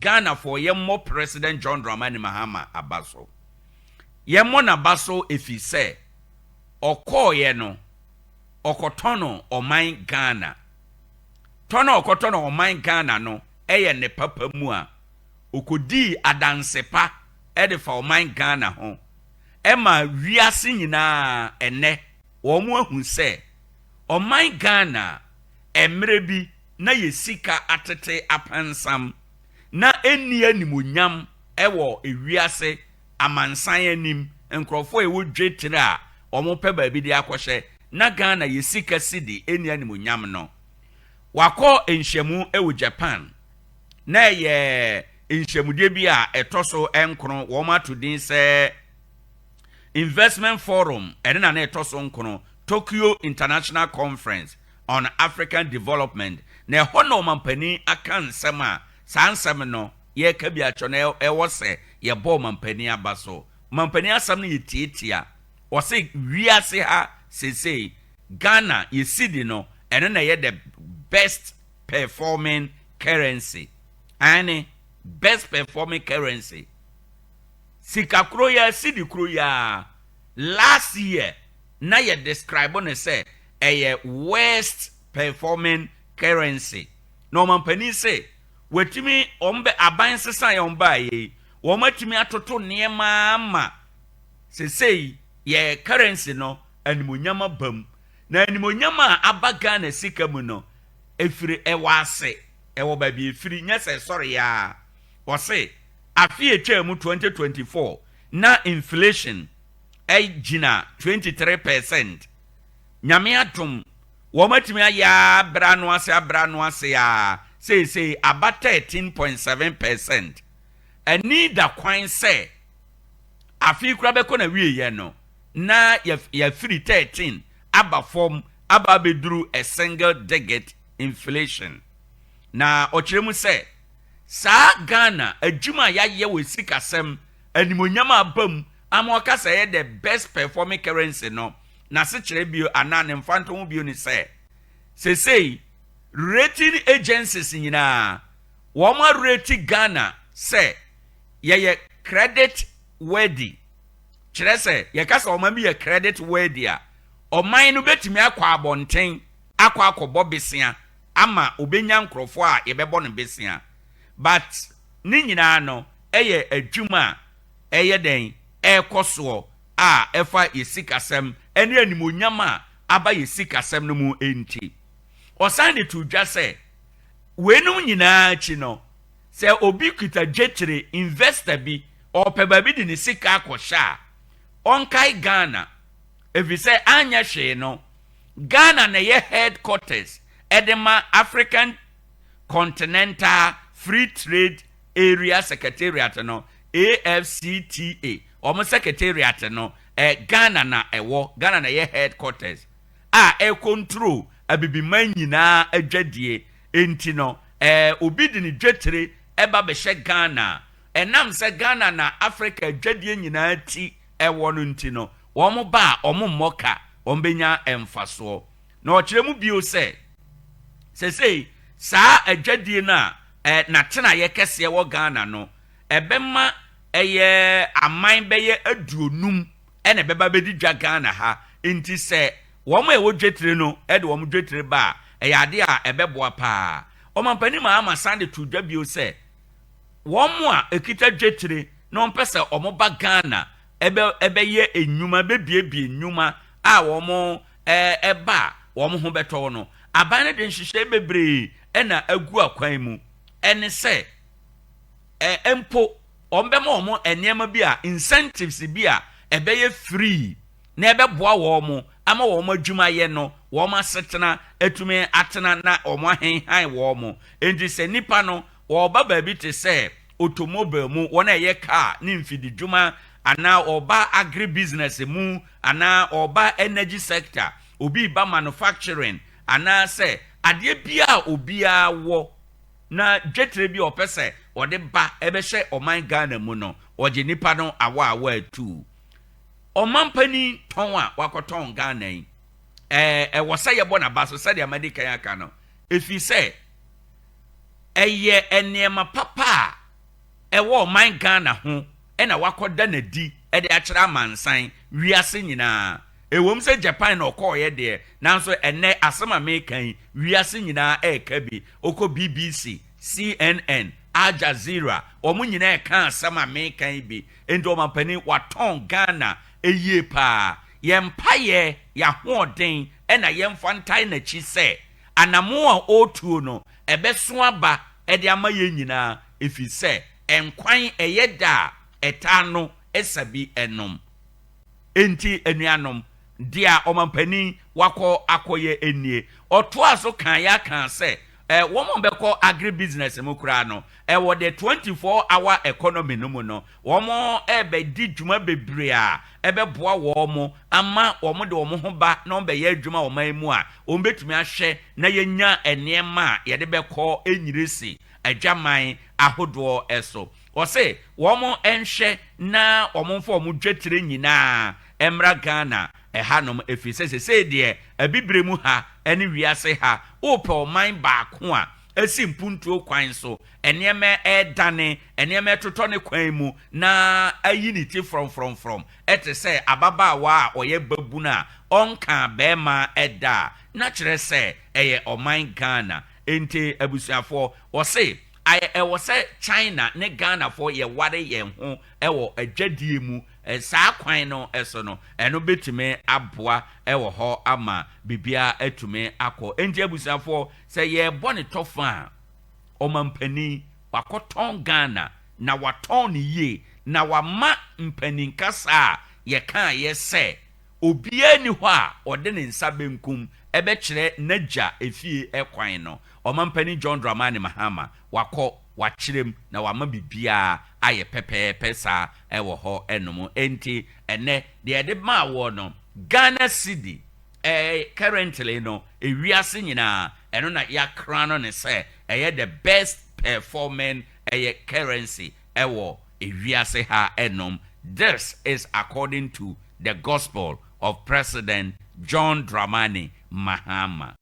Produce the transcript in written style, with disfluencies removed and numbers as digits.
Ghanafoɔ, yɛmmɔ President John Dramani Mahama aba so. Yɛmmɔ n'aba so ɛfiri sɛ ɔkɔɔeɛ no, ɔkɔtɔ no ɔman Ghana. Tɔ no a ɔkɔtɔ no ɔman Ghana no yɛ ne papa mu a ɔkɔdii adanse pa de fa ɔman Ghana ho ma wiase nyinaa. Ɛnnɛ wɔn ahu sɛ ɔman Ghana a mmerɛ bi na yɛ sika atete apansam na ɛnni animuonyam wɔ wiase amansan anim, nkurɔfoɔ a ɛwɔ dwetire a wɔpɛ baabi de akɔhyɛ na Ghana yɛ sika sidi ɛnni animuonyam no. Wakɔ nhyiamu wɔ Japan na ɛyɛ nhyiamudie bi a ɛtɔ so nkron, wɔn ato din sɛ Investment Forum, ɛne na ɛtɔ so nkron, Tokyo International Conference on African Development, na ɛhɔ na ɔmampanin aka nsɛm a saa nsɛm no yɛreka bi akyerɛ no, ɛwɔ sɛ yɛbɔ ɔmampanin aba so. Ɔmampanin asɛm no yɛ tietia. Ɔse wiase ha seesei Ghana yɛ cedi no, ɛno na ɛyɛ the best performing currency. Aane, best performing currency. Sika koro yi ara, cedi koro yi ara, last year na yɛ describe no sɛ ɛyɛ worst performing currency. Na ɔmampanin se watumi, wɔn bɛ aban sesa yɛ wɔn baayɛ yi, wɔn atumi atoto nneɛma ama sesei yɛ currency no animonyam aba mu. Na animonyam a aba Ghana sika mu no, efiri ɛwɔ ase, ɛwɔ baabi efiri, nyɛ sɛ ɛsɔre yaa. Ɔse afe etwa mu 2024 na inflation ɛgyina 23%. Nyame adom, wɔn atumi ayɛ abra no ase, abra no ase a seesei aba 13.7%. Ɛni da kwan sɛ afei kora bɛkɔ na wieɛ no na yɛfiri 13 aba fam aba abɛduru a single digit inflation. Na ɔkyerɛ mu sɛ saa Ghana adwuma a yɛayɛ wɔ sikasɛm animonyam a aba mu ama ɔka sɛ ɛyɛ the best performing currency no, n'asekyerɛ bio anaa ne mfanto ho bio ne sɛ sesei rating agencies nyinaa wɔn arate Ghana sɛ yɛyɛ credit worthy. Kyerɛ sɛ yɛka sɛ ɔman bi yɛ credit worthy a, ɔman no bɛtumi akɔ abɔnten akɔ akɔbɔ besia ama obɛnya nkurɔfoɔ a yɛbɛbɔ no besia, but ne nyinaa no ɛyɛ adwuma a ɛyɛ dɛn ɛrekɔ soɔ a ɛfa yɛ sikasɛm ɛne animonyam a aba yɛ sikasɛm no mu. Nti ɔsan de to dwa sɛ weinom nyinaa akyi no, sɛ obi kita dwetire, investor bi ɔpɛ baabi de ne sika akɔhyɛ a, ɔnkae Ghana, ɛfiri sɛ anyɛ hwee no Ghana na ɛyɛ headquarters ɛde ma African Continental Free Trade Area Secretariat no, AfCFTA. Wɔn secretariat no Ghana na ɛwɔ. Ghana na ɛyɛ headquarters a ɛcontrol abibiman nyinaa adwadie. Nti no obi de ne dwetire ɛba bɛhyɛ Ghana, ɛnam sɛ Ghana na Africa adwadie nyinaa ti ɛwɔ no nti no, wɔn ba a, wɔn mmɔ ka, wɔn bɛnya mfasoɔ. Na ɔkyerɛ mu bio sɛ sɛsei saa adwadie no a n'atenaeɛ kɛseɛ wɔ Ghana no, ɛbɛma ɛyɛ aman bɛyɛ 50 ɛna ɛbɛba bɛdi dwa Ghana ha. Nti sɛ wɔn a ɛwɔ dwetire no ɛde wɔn dwetire ba a, ɛyɛ adeɛ a ɛbɛboa paa. Ɔmampanin Mahama san de to dwa bio sɛ wɔn a ɛkita dwetire na wɔn pɛ sɛ wɔn ba Ghana ɛbɛyɛ nnwuma, bɛbiebie nnwuma a wɔn ɛba a wɔn ho bɛtɔ no, aban no de nhyehyɛe bebree ɛna agu akwan mu, ɛne sɛ mpo wɔn bɛma wɔn nneɛma bi a incentives bi a ɛbɛyɛ free na ɛbɛboa wɔn ama wɔn adwumayɛ no, wɔn asetena atumi atena na wɔn ahenhan wɔn. Nti sɛ nipa no wɔreba baabi te sɛ automobile mu, wɔn a ɛyɛ car ne mfididwuma, anaa ɔba agri business mu, anaa ɔba energy sector, obi ba manufacturing, anaasɛ adeɛ bi a obiara wɔ na dwetire bi a ɔpɛ sɛ ɔde ba ɛbɛhyɛ ɔman Ghana mu no, ɔgye nipa no awɔ atu. Ɔmampanin tɔn a wakɔtɔn Ghana yi, ɛwɔ sɛ yɛbɔ n'aba so sɛdeɛ amadi kan aka no, efi sɛ ɛyɛ nneɛma papa a. ɛwɔ ɔman Ghana ho ɛna wakɔda n'adi ɛde akyerɛ amansan wiase nyinaa. Ɛwom sɛ Japan na ɔkɔɔyɛ deɛ, nanso ɛnɛ asɛm a meka yi, wiase nyinaa ɛreka bi. Okɔ BBC, CNN, Al Jazeera, wɔn nyinaa ɛka asɛm a meka yi bi. Nti ɔmampanin watɔn Ghana ɛyie paa. Yɛn mpayɛ, yɛahoɔden, ɛna yɛmfa ntae n'akyi sɛ anamo a ɔretuo no ɛbɛso aba ɛde ama yɛn nyinaa, ɛfiri sɛ ɛnkwan ɛyɛ da a ɛtaa no ɛsa bi ɛnom. Enti anuanom, deɛ a ɔmampanin wakɔ akɔyɛ nie. Ɔtoa so kan yɛ aka sɛ wɔn a bɛkɔ agri business mu koraa no, ɛwɔ the 24 hour economy no mu no, wɔn ɛbɛdi dwuma bebree a ɛbɛboa wɔn ama wɔn de wɔn ho ba na wɔn bɛyɛ adwuma wɔ ɔman mu a wɔn bɛtumi ahwɛ na yɛnya nneɛma a yɛde bɛkɔ enyiresi adwaman ahodoɔ. Ɛso wɔsɛ wɔn nhwɛ na wɔn mfa wɔn dwetire nyinaa mmra Ghana ɛhanom, ɛfiri sɛ sesei deɛ, abibire mu ha ne wiase ha, wopɛ ɔman baako a esi mpuntuo kwan so, nneɛma ɛredane, nneɛma ɛtotɔ ne kwan mu na ayi ne ti frɔmfrɔmfrɔm, ɛte sɛ ababaawa a ɔyɛ babunu a ɔnka bɛrima ɛda a, na kyerɛ sɛ ɛyɛ ɔman Ghana. Nti abusuafoɔ, wɔse ayɛ ɛwɔ sɛ China ne Ghanafoɔ yɛware yɛn ho ɛwɔ adwadie mu. Saa kwan no ɛso no, ɛno bɛtumi aboa ɛwɔ hɔ ama biribiara atumi akɔ. Nti abusuafoɔ, sɛ yɛrebɔ ne tɔfa a, ɔmampanin wakɔtɔn Ghana na watɔn ne yie na wama mpanin kasa a yɛkaa yɛ sɛ obiara ni hɔ a ɔde ne nsa benkum ɛbɛkyerɛ n'agya efie ɛkwan no, ɔmampanin John Dramani Mahama wakɔ wakyerɛ na wama biribiara ayɛ pɛpɛɛpɛ saa ɛwɔ hɔ ɛnom. Enti ɛnɛ deɛ yɛde maa wɔ no, Ghana cedi currently no, ewiase nyinaa ɛno na yɛakra no ne sɛ ɛyɛ the best performing ɛyɛ currency ɛwɔ ewiase ha ɛnom. This is according to the gospel of President John Dramani Mahama.